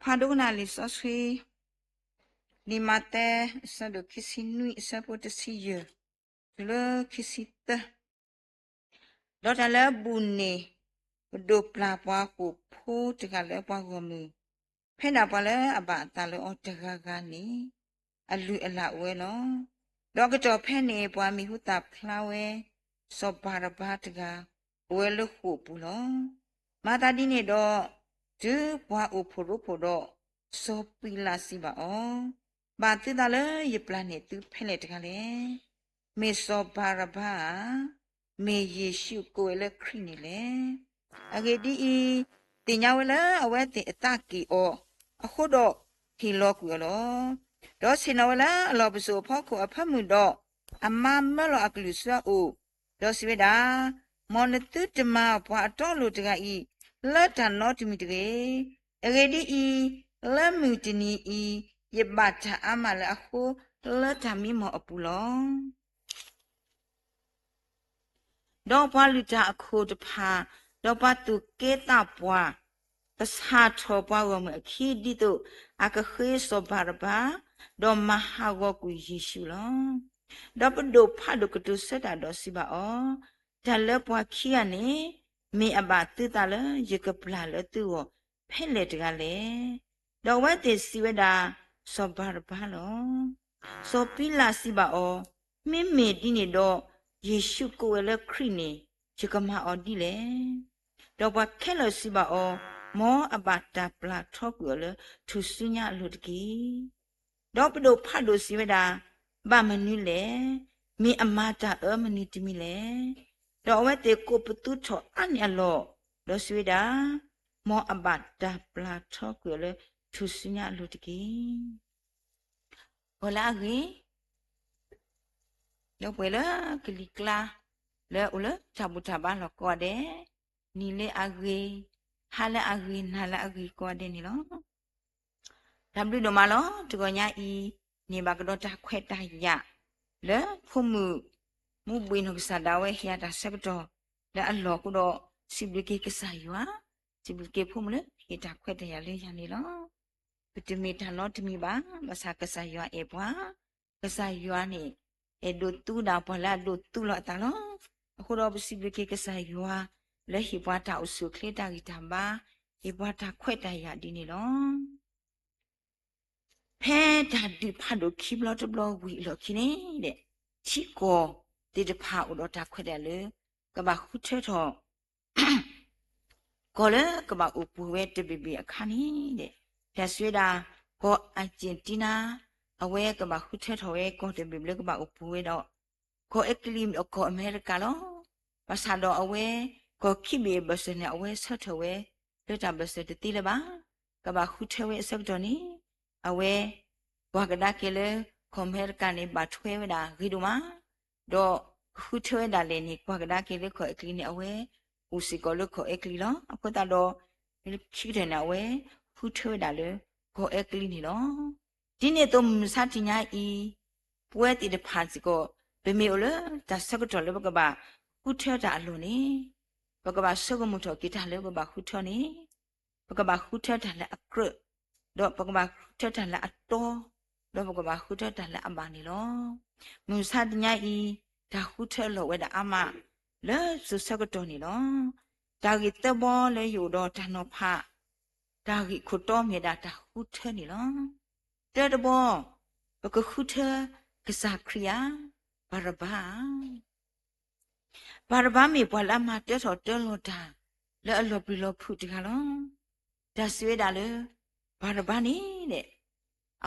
ဖးဒိကနၣ်လံာ်စီဆှံ, လံာ်မးသဲ အဆၢဒိၣ်ခံဆံနွံ အဆၢဖိတဆံယဲၢ် တုၤလၢခံဆံသၢ. ဒီးတၢ်လၢအဘူးန့ၣ် ပဒိးပျၢ်ပှၤဃိာ်ဖိတဂၤလၢပှၤဂီၢ်မုၢ်, ဖဲဒၣ်ပှၤလၢအဘၣ်အသးလၢအီၤတဂၤဂၤန့ၣ် အလုၢ်အလၢ်အိၣ်ဝဲလီၤ. ဒီးကတီၢ်ဖဲန့ၣ် ပှၤမံၤဟူသၣ်ဖျါဝဲ စီၤဘၤရဘါတဂၤ အိၣ်ဝဲလၢဃိာ်ပူၤလီၤ. မၤသးဒ်န့ၣ်ဒီး တုၤပှၤအိၣ်ဖှိၣ်ရိဖှိၣ်ဒီး စီၤပံၤလးစံးဘၣ်အီၤ, ဘၣ်သုသးလၢယပျၢ်န့ၢ်သုဖဲလဲၣ်တဂၤလဲၣ်. မ့ၢ်စီၤဘၤရဘါဧါ, မ့ၢ်ယ့ၣ်ၡူးကိးဝဲလၢခရံာ်န့ၣ်လဲၣ်. အဂ့ၢ်ဒ်အံၤ, သ့ၣ်ညါဝဲလၢအဝဲသ့ၣ်အသးက့ၣ်အီၤအဃိဒီး ဟ့ၣ်လီၤကွံာ်အီၤလီၤ. ဒီးဆ့ၣ်နီၤဝဲလၢအလီၢ်ပစိာ်အဖီခိၣ်အဖၢမုၢ်ဒီး အမါမၢလီၤအကလုၢ်ဆူအအိၣ်, ဒီးစံးဝဲဒၣ်, မ်နသုတမၤပှၤအတီအလိၤတဂၤအံၤ လၢတၢ်နီတမံၤတဂ့ၤ. အဂ့ၢ်ဒ်အံၤ, လၢမုၢ်တနံၤအံၤ ယဘၣ်တၢ်အါမးလၢအဃိ လၢတၢ်မံမီၢ်အပူၤလီၤ. ဒီးပှၤလုၢ်တၢ်အခိၣ်တဖၣ်, ဒီးပှၤသူၣ်က့သးပှၢ်, ကဆၣ်ထီၣ်ပှၤဂီၢ်မုၢ်အခံ ဒ်သိးအကဃ့စီၤဘၤရဘါ, ဒီးမၤဟးဂီၤကွံာ်ယ့ၣ်ၡူးလီၤ. ဒီးပဒိၣ်ဖးဒိၣ်ကတိၤဆၢတၢ်ဒီးစံးဘၣ်အီၤ, တၢ်လၢပှၤခံဂၤန့ၣ် မ့ၢ်အဘၣ်သုသးလၢယကပျၢ်လၢသုဂီၢ်ဖဲလဲၣ်တဂၤလဲၣ်. ဒီးအဝဲသ့ၣ်စံးဝဲဒၣ်, စီၤဘၤရဘါလီၤ. စီၤပံၤလးစံးဘၣ်အီၤ, မ့မ့ၢ်ဒ်န့ၣ်ဒီး, ယ့ၣ်ၡူးကိးဝဲလၢခရံာ်န့ၣ် ယကမၤအီၤဒ်လဲၣ်. ဒီးပှၤခဲလၢာ်စံးဘၣ်အီၤ, မ်အဘၣ်တၢ်ပျၢ်ထီကွံာ်အီၤလၢထူၣ်စုညါအလိၤတက့ၢ်. ဒီးပဒိၣ်ဖးဒိၣ်စံးဝဲဒၣ်, ဘၣ်မနုၤလဲၣ်. မ့ၢ်အမၤတၢ်အၢမနုၤတမံၤလဲၣ်. ဒီးအဝဲသ့ၣ်ကိးပသူထီၣ်အါန့ၢ်အလီၢ်, ဒီးစံးဝဲဒၣ်, မ်အဘၣ်တၢ်ပျၢ်ထီကွံာ်အီၤလၢထူၣ်စုညါအလိၤတက့ၢ်. ဂီၤလၢအဂ့ၤ, ဒီပုၢ်ဝဲၢ်လၢကလံၤကျါ, လၢအိၣ်လၢတၢ်ဘူၣ်တၢ်ဘါလီၢ်ကိးဂၤဒဲး, နံၤလၢအဂ့ၤ, ဟါလၢအဂ့ၤ, နၤလၢအဂ့ၤကိးဂၤဒဲးန့ၣ်လီၤ. တၢ်ဘျုးဒိၣ်မးလီၤ. တဂီၤညါအံၤ, န့ၢ်ဘၣ်ကဒီးတၢ်ခွဲးတၢ်ယာ်, လၢဖိမုၣ်, မူဘှံးနီၢ်ကစၢ်ဒၣ်ဝဲဟ့ၣ်ယၤတၢ်ဆၢကတီၢ်လၢအလီၢ်အဃိဒီး, စံးဘျုးက့ၤကစၢ်ယွၤ, စံးဘျုးက့ၤဖိမုၣ်လၢဟ့ၣ်တၢ်ခွဲးတၢ်ယာ်လၢယၤန့ၣ်လီၤ. ပတမ့ၢ်တၢ်နီတမံၤဘၣ်, ဘၣ်ဆၣ်ကစၢ်ယွၤအဲၣ်ပှၤ, ကစၢ်ယွၤန့ၣ်, အဲၣ်ဒိးသူဒၣ်ပှၤလၢအဒိးသူလီၤအသးလီၤ. အဃိဒီးပစံးဘျုးက့ၤကစၢ်ယွၤ, လၢဟ့ၣ်ပှၤတၢ်အိၣ်ဆူၣ်အိၣ်ချ့တၢ်ဂံၢ်တၢ်ဘါ, ဟ့ၣ်ပှၤတၢ်ခွဲးတၢ်ယာ်ဒ်န့ၣ်လီၤ. ဖဲတၢ်ဒုးဖးဒိၣ်ခံဘျီတဘျီဝံၤအလီၢ်ခံန့ၣ်, ထံကီၢ်သ့ၣ်တဖၣ်အိၣ်ဒီးတၢ်ခွဲးတၢ်ယာ်လၢ, ကဘၣ်ဃုထၢထီၣ် ကီၢ်လၢကဘၣ်အိၣ်ပှဲၤဝဲတဘ့ၣ်ဘ့ၣ်အခါန့ၣ်, တၢ်စံးဝဲဒၣ်, ကီၢ်အၣ်ကၠ့ၣ်တံနါ, အဝဲကဘၣ်ဃုထၢထီၣ်ဝဲကီၢ်တဘ့ၣ်ဘ့ၣ်လၢကဘၣ်အိၣ်ပှဲၤဝဲဒီး, ကီၢ်အဲကလံးဒီးကီၢ်အမဲရကၤလီၤ. ဘၣ်ဆၣ်ဒီးအဝဲ, ကီၢ်ခံဘ့ၣ်အဘၢၣ်စၢၤန့ၣ် အဝဲဆၢထၢၣ်ဝဲ, လၢတၢ်ဘၢၣ်စၢၤတသ့လၢၤဘၣ်. ကဘၣ်ဃုထၢဝဲအဆၢကတီၢ်န့ၣ်, အဝဲ, ကွၢ်ကဒါက့ၤလၢ, ကီၢ်အမဲရကၤန့ၣ် ဘၣ်ထွဲဝဲဒၣ်ဂ့ၤဒိၣ်မး, ဒီးကဃုထၢဝဲဒၣ်လဲာ်န့ၣ် ကွၢ်ကဒါက့ၤလၢကီၢ်အဲကလံးန့ၣ် အဝဲ, အိၣ်စ့ၢ်ကီးလၢကီၢ်အဲကလံးလီၤ. အဃိသတးဒီး, လၢခံကတၢၢ်န့ၣ် အဝဲ, ဃုထၢဝဲဒၣ်လၢ, ကီၢ်အဲကလံးန့ၣ်လီၤ. ဒ်န့ၣ်အသိးမုၢ်မဆါတနံၤညါအံၤ, ပဝဲသ့ၣ်တဖၣ်စ့ၢ်ကီး, ပမ့ၢ်အိၣ်လၢတၢ်ဆၢကတီၢ်လၢပကဘၣ်ဃုထၢတၢ်အလီၢ်န့ၣ်, ပကဘၣ်ဆိကမိၣ်ထီၣ်က့ၤတၢ်လၢပဘၣ်ဃုထၢန့ၣ်, ပကဘၣ်ဃုထၢတၢ်လၢအကြၢး, ဒီးပကဘၣ်ဃုထၢတၢ်လၢအတီ, ဒီးပကဘၣ်ဃုထၢတၢ်လၢအဘၣ်န့ၣ်လီၤ. မုၢ်မဆါတနံၤညါအံၤ, တၢ်ဃုထၢအလီၢ်အိၣ်ဝဲဒၣ်အါမး, လၢစိၤဆၢကတီၢ်န့ၣ်လီၤ. တၢ်ဂ့ၢ်သၢဘီလၢယအိၣ်ဒီးတၢ်နီၤဖး တၢ်ဂ့ၢ်ခိၣ်တီမ့ၢ်ဒၣ်တၢ်ဃုထၢန့ၣ်လီၤ. တၢတဘီ, ပကဃုထၢကစၢ်ခရံာ်ဧါ, ဘၤရဘါဧါ. ဘၤရဘါမ့ၢ်ပှၤလၢအမၤတၢထီၣ်တၢလီၤတၢ် လၢအလီၤပျံၤလီၤဖုးတဂၤလီၤ. တၢ်စံးဝဲဒၣ်လၢ ဘၤရဘါန့ၣ်,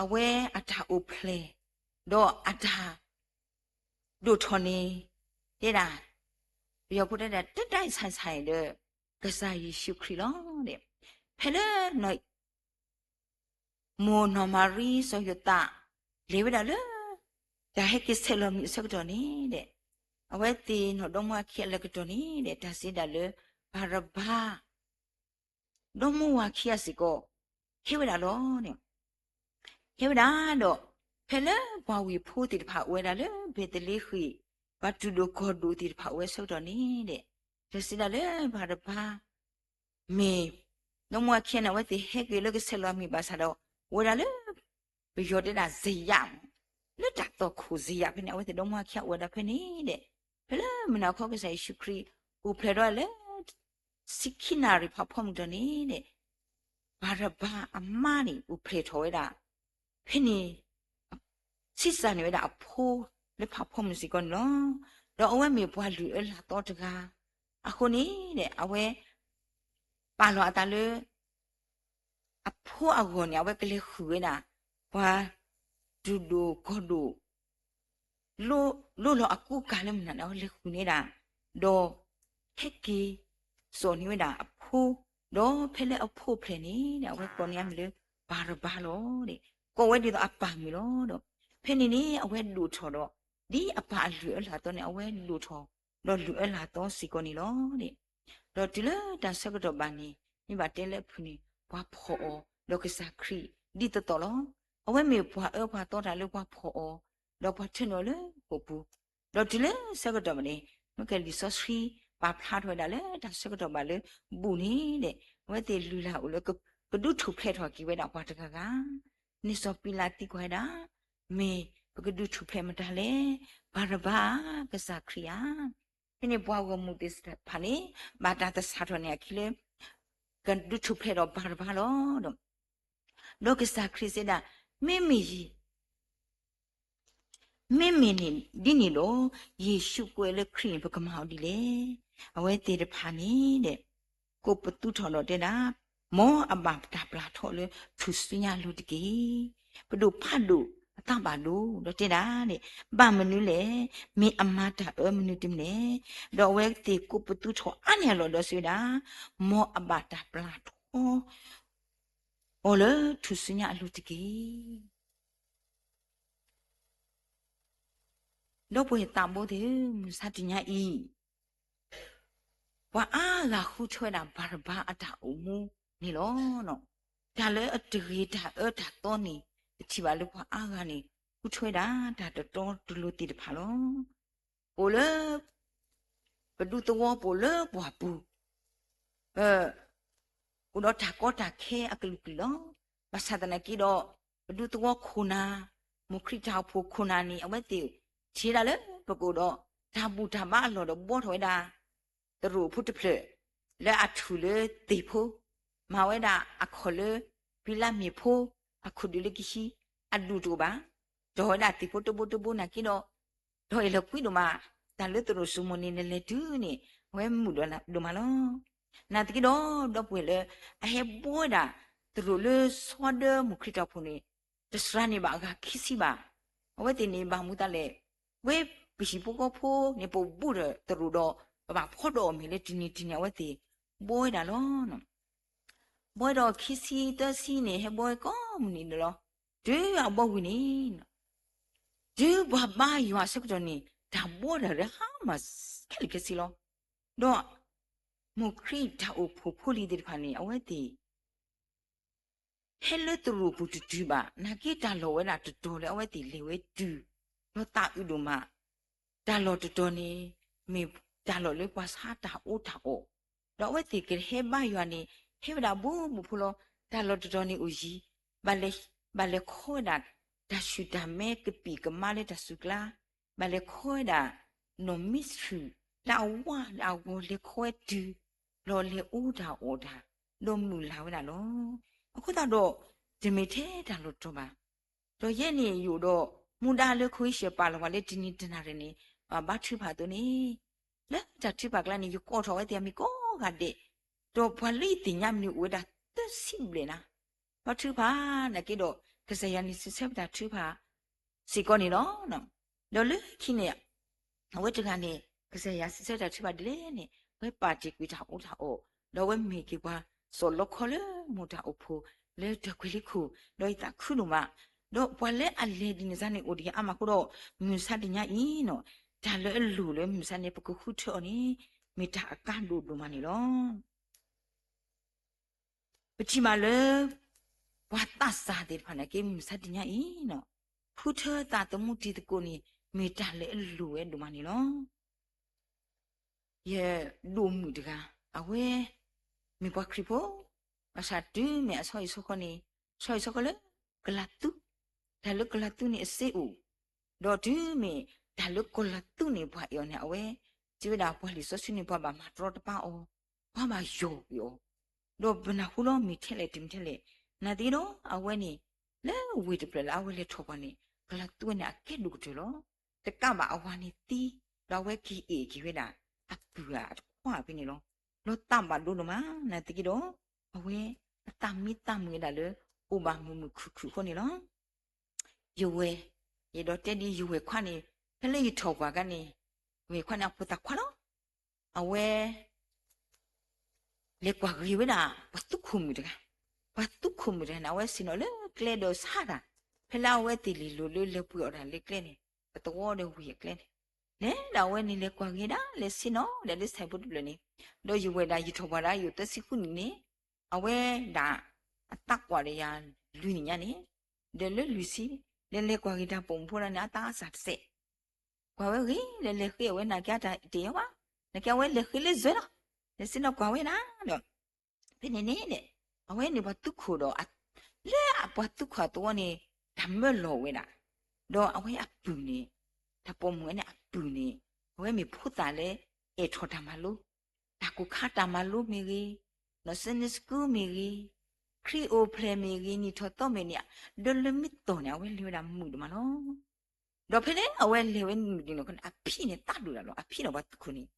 အဝဲအတၢ်အိၣ်ဖျဲၣ်, ဒီးအတၢ် ဒိၣ်ထီၣ်န့ၣ်, တဲဒၣ်, ပယီၤဖိတဲဒၣ် တၢ်တၢ်ဆဲးဆဲးဒီး ကစၢ်ယ့ၣ်ၡူးခရံာ်လီၤ. ဖဲလၢ မိၢ်နီၢ်မၤရံစီၤယိၤသး လဲၤဝဲဒၣ်လၢ တၢ်ဟဲက့ၤဆဲးလီၤမံၤအဆၢကတီၢ်န့ၣ်, အဝဲသ့ၣ်နီၢ်ဒီမါဝၤခံဂၤအလၢကတီၢ်န့ၣ်, တၢ်စံးဒၣ်လၢ ဘၤရဘါ ဒီမါဝၤခံဂၤစ့ၢ်ကီး ဟဲဝဲဒၣ်လီၤ. ဟဲဝဲဒၣ်ဒီး ဖဲလၢပှၤဝ့ၢ်ဖိသ့ၣ်တဖၣ်အိၣ်ဝဲဒၣ်လၢဘ့းသလ့ဃ့ၣ်, ပှၤတူၢ်ဒိၣ်ကီၢ်ဒိၣ်သ့ၣ်တဖၣ်အိၣ်ဝဲဆၢကတီၢ်န့ၣ်, တၢ်စံးဒၣ်လၢဘၤရဘါ မ့ၢ် ဒီမါဝၤခံဂၤန့ၣ် အဝဲသ့ၣ်ဟဲက့ၤလၢကဆဲးလီၤမ့ၢ်ဘၣ်ဆၣ်ဒီး အိၣ်ဝဲဒၣ်လၢ ပယီၤတဲဒၣ် စယးမး, လၢတၢ်သီၣ်ခိၣ်စယးဖဲန့ၣ် အဝဲသ့ၣ်ဒီမါဝၤခံဂၤအိၣ်ဝဲဒၣ်ဖဲန့ၣ်ဒီး ဖဲလၢမုၢ်နၤခီကစၢ်ယ့ၣ်ၡူးခရံာ် အိၣ်ဖျဲၣ်ထီၣ်လၢ ဆံခံနၣ်ရံၣ်ဖးဖီမုၢ်ကတီၢ်န့ၣ်ဒီး ဘၤရဘါအမါန့ၣ် အိၣ်ဖျဲၣ်ထီၣ်ဝဲဒၣ် ဖဲန့ၣ် ဆံးစၢ်န့ၢ်ဝဲဒၣ်အဖိလၢဖးဖီမုၢ်စ့ၢ်ကီးန့ၣ်လီၤ. ဒီးအဝဲမ့ၢ်ပှၤလုၢ်အၢလၢ်သီတဂၤ အဃိန့ၣ်ဒီး အဝဲ ပာ်လီၤအသးလၢ အဖိအဂီၢ်န့ၣ် အဝဲကလဲၤဃုာ်ဝဲဒၣ် ပှၤ ဒုၣ်ဒိၣ်ကီၢ်ဒိၣ် လိၣ်လီၤအကူအကၤလၢမုၢ်နၤန့ၣ် အဝဲလဲၤဃုာ်န့ၢ်ဒၣ် ဒီး ဟဲက့ၤစိာ်န့ၢ်ဝဲဒၣ်အဖိ, ဒီးဖဲလၢအဖိဖျဲၣ်န့ၣ်ဒီး အဝဲကိးန့ၢ်အမံၤလၢ ဘၤရဘါလီၤ. ကိးဝဲဒ်သိးအပၢ်မံၤလီၤဒီး ဖဲန့ၣ်န့ၣ် အဝဲဒိၣ်ထီၣ်ဒီး ဒ်အပၢ်အလုၢ်အၢလၢ်သီန့ၣ် အဝဲဒိၣ်ထီၣ် ဒီးလုၢ်အၢလၢ်သီစ့ၢ်ကီးန့ၣ်လီၤ. ဒီးတုၤလၢတၢ်ဆၢကတီၢ်ဘၣ်န့ၣ် မ့ၢ်ဘၣ်တဲလၢအဖုၣ်န့ၣ် ပှၤဖီၣ်အီၤ ဒီးကစၢ်ခရံာ်ဒ်သိးသိးလီၤ. အဝဲမ့ၢ်ပှၤအၢပှၤသီတၢ်လၢပှၤဖီၣ်အီၤ ဒီးပှၤထၢနုာ်အီၤလၢဃိာ်ပူၤ, ဒီးတုၤလၢဆၢကတီၢ်ဘၣ်န့ၣ် မ့ၢ်ကဲလံာ်စီဆှံ ပာ်ဖျါထီၣ်ဝဲဒၣ်လၢတၢ်ဆၢကတီၢ်ဘၣ်လၢ ဘူၣ်န့ၣ်ဒီး အဝဲသ့ၣ်လုၢ်လၢ်အိၣ်လၢ ကဒုးထူၣ်ဖျဲးထီၣ်က့ၤဝဲဒၣ်ပှၤတဂၤဂၤ, န့ၣ်စီၤပံၤလးသံကွၢ်ဝဲဒၣ်, မ့ၢ်ပကဒုးထူၣ်ဖျဲးမတၤလဲၣ်, ဘၤရဘါဧါ, ကစၢ်ခရံာ်ဧါ. ဖဲန့ၣ်ပှၤဂီၢ်မုၢ်သ့ၣ်တဖၣ်န့ၣ် ဘၣ်တၢ်သဆၣ်ထီၣ်န့ၢ်အခံလၢ ကဒုးထူၣ်ဖျဲးဒီးဘၤရဘါလီၤ. ဒီးကစၢ်ခရံာ်စံးဒၣ်, မ့မ့ၢ် မ့မ့ၢ်ဒ်န့ၣ်ဒီး ယ့ၣ်ၡူးကွဲးလၢခရံာ်န့ၣ် ပကမၤအီၤဒ်လဲၣ်. အဝဲသ့ၣ်တဖၣ်န့ၣ်ဒီး ကိးပသူထီၣ်ဒီးတဲဒၣ်, မ်အဘၣ်တၢ်ပျၢ်ထီၣ်လၢထူၣ်စုညါအလိၤတက့ၢ်. ပဒိၣ်ဖးဒိၣ်အသးဘၣ်ဒိဒီးတဲဒၣ်န့ၣ်, ဘၣ်မနုၤလဲၣ်, မ့ၢ်အမၤတၢ်အၢမနုၤတမံၤလဲၣ်. ဒီးအဝဲသ့ၣ်ကိးပသူထီၣ်အါန့ၢ်အလီၢ်ဒီးစံးဝဲဒၣ်, မ်အဘၣ်တၢ်ပျၢ်ထီၣ် အီၤလၢထူၣ်စုညါအလိၤတက့ၢ်. ဒီပုၢ်ဝဲၢ်သးဘိသ့ၣ်ဧၢ, မုၢ်ဆါတနံၤအံၤ ပှၤအါဂၤဃုထၢဝဲဒၣ်ဘၤရဘါအတၢ်အိၣ်မူန့ၣ်လီၤ. တၢ်လၢအတဂ့ၤတၢ်အၢတၢ်သီန့ၣ် ပထံၣ်ဘၣ်လၢပှၤအါဂၤန့ၣ် ဃုထၢဝဲဒၣ်တၢ်တတီတလိၤသ့ၣ်တဖၣ်လီၤ. အိၣ်လၢ ပဒူသဝီပူၤလၢပှၢ်ပူၤ, အိၣ်ဒီးတၢ်ကီတၢ်ခဲအကလုာ်ကလုာ်လီၤ. ဘၣ်ဆၣ်သနာ်က့ဒီး ပဒူသဝီခိၣ်နၢ်, မိၢ်ခရံာ်တၢ်အိၣ်ဖှိၣ်ခိၣ်နၢ်န့ၣ် အဝဲသ့ၣ်ထံၣ်ဝဲဒၣ်လၢပကအိၣ်ဒီး တၢ်ဘူၣ်တၢ်ဘါအလီၢ်ဒီးဘှီထီၣ်ဝဲဒၣ် သရိာ်ဖိတဖျၢၣ် လၢအထူၣ်လၢသ့ၣ်ဖိ, မၤဝဲဒၣ်အခီၣ်လၢ ဖံလါမ့ၢ်ဖိ အခိၣ်ဒုးလၢကဟံး အဒူၣ်တအိၣ်ဘၣ်, တီၢ်ဝဲဒၣ်သ့ၣ်ဖိတဘိတဘိနာ်က့ဒီး ဒီးအ့ၣ်လီၤကွံဒိၣ်မး, တၢ်လၢသရိာ်စိမိၤန့ၣ် နလဲၤတုၤန့ၣ် အဝဲမုာ်ဒိၣ်မးလီၤ. နာ်သက့ဒီး ဒီပုၢ်ဝဲၢ်လၢ အဟဲဘှီဝဲဒၣ် သရိာ်လၢဆီဒၢမိၢ်ခရံာ်တၢ်အိၣ်ဖှိၣ်န့ၣ် တစှၤန့ၢ်ဘၣ်အဂၤခံဆံဘၣ်. အဝဲသ့ၣ်န့ၣ်ဘၣ်မူသးလဲၣ်, ဝဲပဟံၣ်ဖိဃီဖိန့ၣ် ပဘူးဒီးသရိာ်ဒီး ပဘၣ်ဖီဒီးအီၤမ့ၢ်လၢတနံၤတနံၤအဝဲသ့ၣ် ဘှီဝဲဒၣ်လီၤ. ဘှီဒီးခံဆံသၢဆံန့ၣ် ဟဲဘှီကိးမုၢ်နံၤန့ၣ်လီၤ. တုၤအဘှီဝံၤန့ၣ် တုၤပှၤဘါယွၤအဆၢကတီၢ်န့ၣ် တၢ်ဘှီတၢ်ဒီးဟါမၢ်ခဲလၢာ်ခဲဆ့လီၤ. ဒီး မိၢ်ခရံာ်တၢ်အိၣ်ဖှိၣ်ဖိလံၤသ့ၣ်တဖၣ်န့ၣ် အဝဲသ့ၣ် ဟဲလၢသရိာ်ပူၤတတုၤဘၣ်, နာ်က့တၢ်လီၢ်ဝဲဒၣ်တတီၤလၢအဝဲသ့ၣ်လဲၤဝဲတုၤ, ဒီးသးအုးဒိၣ်မး, တၢ်လီၢ်တတီၤန့ၣ် မ့ၢ်တၢ်လီၢ်လၢပှၤဆါတၢ်အီၣ်တၢ်အီ, ဒီးအဝဲသ့ၣ်ကဟဲဘါယွၤန့ၣ် ဟဲဝဲဒၣ်ဘူးဘူးဖိလီၤ. တၢ်လီၢ်တတီၤန့ၣ်အိၣ်ယံၤ, ဘၣ်လဲၤခီဝဲဒၣ် တၢ်ဆူၣ်တၢ်မဲကပံာ်ကမါလၢတၢ်စူၤကျါ, ဘၣ်လဲၤခီဝဲဒၣ် နီၢ်မံဆူၣ် လၢအဝါလၢအဂီၤလဲၤခီဝဲတုၤ, ဒီးလဲၤအီတၢ်အီတၢ်, ဒီးမုာ်လၤဝဲဒၣ်လီၤ. အဃိသတးဒီး တမ့ၢ်ထဲတၢ်လီၢ်တတီၤဘၣ်. ဒီးယဲန့ၣ်ယအိၣ်ဒီး မူဒါလၢခိအ့ၡၢၣ်ပာ်လီၤပှၤလၢတနံၤတနၤရဲၣ်န့ၣ် ဘါထုကဖၣ်အသိးန့ၣ်, လၢတၢ်ထုကဖၣ်ကျါန့ၣ် ယကိးထီၣ်ဝဲသ့ၣ်အမံၤကိးဂၤဒဲး, ဒီးပှၤလၢယသ့ၣ်ညါမနုၤအိၣ်ဝဲဒၣ်သၢဆံဘျဲၣ်နၤ ဘါထုကဖၣ်နာ်က့ဒီး ကစၢ်ယွၤန့ၣ်စံးဆၢပတၢ်ထုကဖၣ်စ့ၢ်ကီးန့ၣ်လီၤ. ဒီးလၢခံန့ၣ် အဝဲတဂၤန့ၣ် ကစၢ်ယွၤစံးဆၢတၢ်ထုကဖၣ်ဒ်လဲၣ်န့ၣ် အဝဲပာ်တ့ၢ်ကွံာ်တၢ်အီၣ်တၢ်အီ, ဒီးအဝဲမ့ၢ်က့ၤပှၤစီၣ်လီခီလၢမိၢ်တၢ်အိၣ်ဖှိၣ်လၢတၢၢ်ကွဲၤလ့ခိၣ်, ဒီးယသးခုဒိၣ်မး, ဒီးပှၤလၢအလဲၤဒ်န့ၣ်စ့ၢ်န့ၣ် အိၣ်တဂ့ၤအါမးအဃိဒီး မုၢ်မဆါတနံၤအံၤန့ၣ် တၢ်လၢအလိၣ်လၢမုၢ်မဆါန့ၣ် ပကဃုထၢအီၤန့ၣ် မ့ၢ်တၢ်အကါဒိၣ်ဒိၣ်မးန့ၣ်လီၤ. ပထံၣ်ဘၣ်လၢ ပှၤသးစၢ်သ့ၣ်တဖၣ်န့ၣ်က့ မုၢ်မဆါတနံၤအံၤန့ၣ် ဃုထၢသးသမူတံၤသကိးန့ၣ် မ့ၢ်တၢ်လၢအလိၣ်ဝဲဒိၣ်မးန့ၣ်လီၤ. ယဒိၣ်မုၣ်တဂၤ အဝဲ မ့ၢ်ပှၤခရံာ်ဖိ, ဘၣ်ဆၣ်တုၤမ့ၢ်အဆီဟံၣ်ဆီဃီန့ၣ်, ဆီဟံၣ်ဆီဃီလၢကလၤသူ, တၢ်လၢကလၤသူန့ၣ်အစ့အိၣ်, ဒီးတုၤမ့ၢ်တၢ်လၢကလၤသူန့ၣ် ပှၤအဲၣ်အီၤန့ၣ် အဝဲ စံးဝဲဒၣ်ပှၤလံာ်စီဆှံန့ၣ် ပှၤဘၣ်မၤတရီတပါအီၤ, ပှၤဘၣ်ယီၢ်ကွံာ်အီၤ, ဒီးပနၢ်ဟူလီၤမ့ၢ်ထဲလဲၣ်တုၤမ့ၢ်ထဲလဲၣ်, နာ်သက့ဒီး အဝဲန့ၣ် လၢဝ့ၢ်တဖျၢၣ်လၢအဝဲလဲၤထီၣ်ပှၤန့ၣ် ကလၤသူဝဲန့ၣ် အကဲဒိၣ်ကတၢၢ်လီၤ. တကးဘၣ်အဝၤန့ၣ်သံ, ဒီးအဝဲက့ၤအဲၣ်က့ၤဝဲဒၣ် အပုၢ်အတခွါဖဲန့ၣ်လီၤ. လီၤသးဘၣ်ဒိဒိၣ်မး နာ်သက့ဒီး အဝဲအသးမံသးမုာ်ဝဲဒၣ်လၢ အိၣ်ဘၣ်မုာ်မုာ်ခုၣ်ခုၣ်အဃိန့ၣ်လီၤ. ယဝဲၢ်, ယအဲၣ်ဒိးတဲဒ်ယဝဲၢ်ခွါန့ၣ် ဖဲလၢယထီၣ်ပှၤအခါန့ၣ်, ယဝဲၢ်ခွါန့ၣ် အဖိသၣ်ခွါလီၤ. အဝဲ လဲၤကွၢ်ဂ့ၤဝဲဒၣ် ပှၤသူခိၣ်မုၣ်တဂၤ, ပှၤသူခိၣ်မုၣ်တဂၤန့ၣ် အဝဲဆ့ၣ်နီၤလၢကျဲဒီးဆါတၢ်, ဖဲလၢအဝဲသ့ၣ်လ့ၢ်လိၤလၢလဲၤပှ့ၤအီၣ်တၢ်လၢကျဲန့ၣ်, ပသဝီဒီးဝံၤအကျဲန့ၣ်, လဲၤဒၣ်ဝဲန့ၣ် လဲၤကွၢ်ဂ့ၤဒၣ် လဲၤဆ့ၣ်နီၤဒၣ်လၢဆဲးဖိတဖျၢၣ်န့ၣ်, ဒီးယဝဲၢ်ဒၣ်ယထီၣ်ပှၤဒၣ်ယအိၣ်သၢဆံဃုနံၣ်န့ၣ်, အဝဲဒၣ် အသးကွၢ်ဒီးယၤလွံၢ်နံၣ်ညါန့ၣ်, ဒီးလၢလွံၢ်ဆံ, ဒီးလဲၤကွၢ်ဂ့ၤတၢ်ပိာ်မုၣ်ဖိဒၣ်န့ၣ် အသးအစၢ်တစဲး ကွၢ်ဝဲဂ့ၤ လဲၤလဲၤဃ့အဝဲနာ်က့တၢ်တ့ၢ်ယီၤဘၣ်, နာ်က့အဝဲလဲၤဃ့လၢစၢၤလီၤ, လဲၤဆ့ၣ်နီၤကွၢ်ဝဲဒၣ်ဒီး, ဖဲန့ၣ်န့ၣ်ဒီး, အဝဲန့ၣ်ပှၤသူခိၣ်ဒီး, လၢအပှၤသူခိၣ်အသဝီန့ၣ်, တၢ်မၢလီၤဝဲဒၣ်, ဒီးအဝဲအပုၢ်န့ၣ်, တၢ်ပိာ်မုၣ်ဝဲန့ၣ်အပုၢ်န့ၣ်, အဝဲမ့ၢ်ဖိသၣ်လၢ အဲၣ်ထီၣ်တၢ်မၤလိ, တၢ်ကိၢ်ခါတၢ်မၤလိမ့ၢ်ဂ့ၤ, နီၢ် Sunday school မ့ၢ်ဂ့ၤ, ခရံာ်အိၣ်ဖျဲၣ်မ့ၢ်ဂ့ၤ နံၣ်ထီၣ်သီမ့ၢ်န့ၣ်, ဒီးလၢမ့ၢ်တီၢ်န့ၣ် အဝဲလဲၤဝဲဒၣ်မုာ်ဒိၣ်မးလီၤ. ဒီးဖဲလၢအဝဲလဲၤဝဲမုာ်ဒိၣ်န့ၣ် အဖံးန့ၣ်သးဒိၣ်တၢ်လီၤ, အဖံးဒီးပှၤသူခိၣ်န့ၣ်,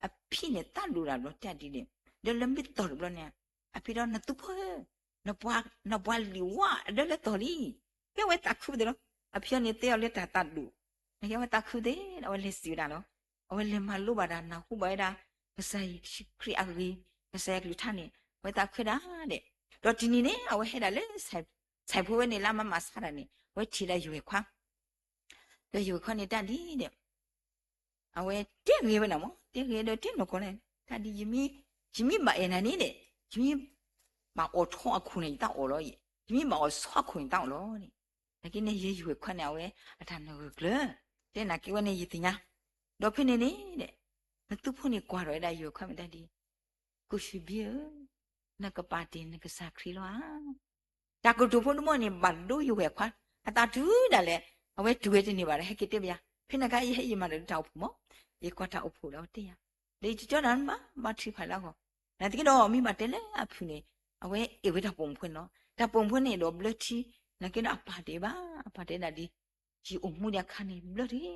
အဖံးန့ၣ်သးဒိၣ်တၢ်လီၤတၢ်ဒ်န့ၣ်, ဒီးလၢမ့ၢ်တီၢ်တဘျီန့ၣ်, အဖံးဒီးနသူဖိဧၢ, နပှၤလံာ်ဝါအဒၢလၢတီၢ်လံ, ကဲဝဲသးခုသ့ၣ်လီၤ, အဖံးအီၤန့ၣ်သ့အီၤလၢတၢ်သးဒိၣ်, နကဲဝဲသးခုသ့ၣ် အဝဲလဲၤစံးဝဲဒၣ်လီၤ, အဝဲလဲၤမၤလိဘၣ်တၢ်နၢ်ဟူဘၣ်ဝဲဒၣ်, ကစၢ်ယ့ၣ်ၡူးခရံာ်အဂ့ၢ်, ကစၢ်ယွၤကလုၢ်ကထါန့ၣ်, အဝဲသးခုဝဲဒၣ်ဒီး, ဒီးတနံၤန့ၣ် အဝဲဟဲဒၣ်လၢ ဆဲးဖိဝဲန့ၣ်လၢအမၤမၤဆါတၢ်န့ၣ် အဝဲထံၣ်ဒၣ်ယဝဲၢ်ခွါ, ဒီးယဝဲၢ်ခွါန့ၣ်တၢ်ဒ်ဒီး အဝဲတဲဂ့ၤဝဲဒၣ်မး, တဲဂ့ၤဒီးတဲနီၢ်ကီၢ်န့ၣ်, တၢ်ဒ်ယမ့ၢ်, ယမ့ၢ်ဘၣ်အဲၣ်နၤန့ၣ်ဒီး, ယမ့ၢ်ဘၣ်အီၣ်ထီအခိၣ်န့ၣ် ယသးအီၣ်လီၤ, ယမ့ၢ်ဘၣ်အီၣ်ဆီအခိၣ်န့ၣ် ယသးအီၣ်လီၤန့ၣ်, နာ်က့န့ၣ် ယယဝဲၢ်ခွါန့ၣ် အဝဲအတၢ်နၢ်ဂၢၢ်ကျၢၤ, တဲနာ်က့ဝဲန့ၣ်ယသ့ၣ်ညါ, ဒီးဖဲန့ၣ်န့ၣ်ဒီး, နသူဖိန့ၣ်ကွၢ်ထီၣ်ဝဲဒၣ်ယဝဲၢ်ခွါမ့ၢ်တၢ်ဒ် ကိၣ်ဆံဘံဧၢ, နကပာ်တ့ၢ်နကစၢ်ခရံာ်လီၤဧါ. တၢ်ကတိၤဖိတဘီန့ၣ် ဘၣ်ဒိယဝဲၢ်ခွါ, အသးတုၤဒၣ်လဲာ်, အဝဲတုၤဝဲတန့ၢ်ဘၣ်ဒီး ဟဲက့ၤတဲဘၣ်ယၤ, ဖဲန့ၣ်အခါ ယဟဲယမၤဒီးတၢ်အိၣ်ဖှိၣ်မး, ယကွၢ်တၢ်အိၣ်ဖှိၣ်ဒီးတဲယၤ, ဒီးယတကၠီတၢ်မ့ၢ်ဘၣ်, ဘၣ်ထုကဖၣ်လၢအဂီၢ်, နာ်သက့ဒီး မ့ၢ်ဘၣ်တဲလၢအဖုၣ်န့ၣ်, အဝဲအဲၣ်ဝဲတၢ်ပိာ်မုၣ်ဖိန့ၣ်လီၤ, တၢ်ပိာ်မုၣ်ဖိန့ၣ်ဒီးဘျၢထံ, နာ်က့ဒီးအပာ်တ့ၢ်ဘၣ်, အပာ်တ့ၢ်ဒၣ်ဒ် ယအိၣ်မူဒံးအခါန့ၣ် ဘျၢထံဒီး,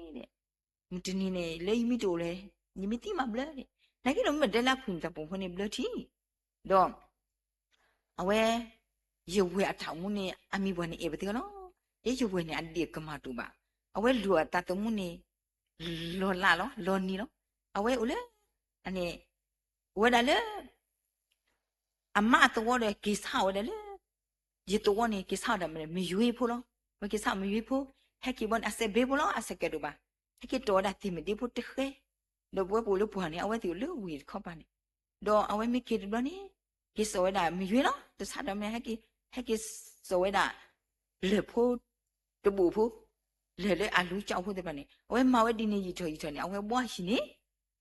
မုၢ်တနံၤန့ၣ် လၢယမ့ၢ်တအိၣ်လဲၣ်, ယမ့ၢ်သံမးဘျၢဒီး, နာ်က့ဒီးမ့ၢ်ဘၣ်တဲလၢအဖုၣ်န့ၣ် တၢ်ပိာ်မုၣ်ဖိန့ၣ်ဘျၢထံ, ဒီး အဝဲ ယဝဲၢ်အတၢ်အိၣ်မူန့ၣ် အမံၤပှၢ်န့ၣ်အဲၣ်ပသ့လီၤ, ယဲယဝဲၢ်န့ၣ် အဒ့ၣ်ကမၣ်တအိၣ်ဘၣ်, အဝဲလူၤအသးသမူန့ၣ် လီၤလးလီၤ လီၤနံၤလီၤ, အဝဲအိၣ်လၢ အန့ၣ် အိၣ်ဝဲဒၣ်လၢ အမါအသဝီဒီးက့ၤဆါအီၣ်ဝဲဒၣ်လၢ ယသဝီန့ၣ် က့ၤဆါအီၣ်ဒၣ်မ့ၢ်မယွ့ဖိလီၤ, အဝဲက့ၤဆါအီၣ်မယွ့ဖိ, ဟဲက့ၤဘီန့ၣ် အစဲးဘ့ဖိလီၤ, အစဲးကဲးဒိၣ်ဘၣ်, ဟဲက့ၤတီၢ်ဝဲဒၣ်သ့ၣ်မ့ၢ်ဒ့ဖိတဃဲ, ဒီးပဝဲပအိၣ်လၢပှၢ်န့ၣ် အဝဲသ့ၣ်အိၣ်လၢဝ့ၢ်တခီပၤန့ၣ်, ဒီးအဝဲမ့ၢ်က့ၤတဘျီန့ၣ် က့ၤစိာ်ဝဲဒၣ်မယွ့လီၤ, တဆါဒီးမ့ၢ် ဟဲက့ၤစိာ်ဝဲဒၣ် လၢၢ်ဖိ တဘိၣ်ဖိ, လၢၢ်လၢအလူကၠီဖိသ့ၣ်တဖၣ်န့ၣ် အဝဲမၤဝဲဒ်န့ၣ်ယံာ်ထီၣ်ယံာ်ထီၣ်န့ၣ် အဝဲဘှါဟံၣ်န့ၣ်,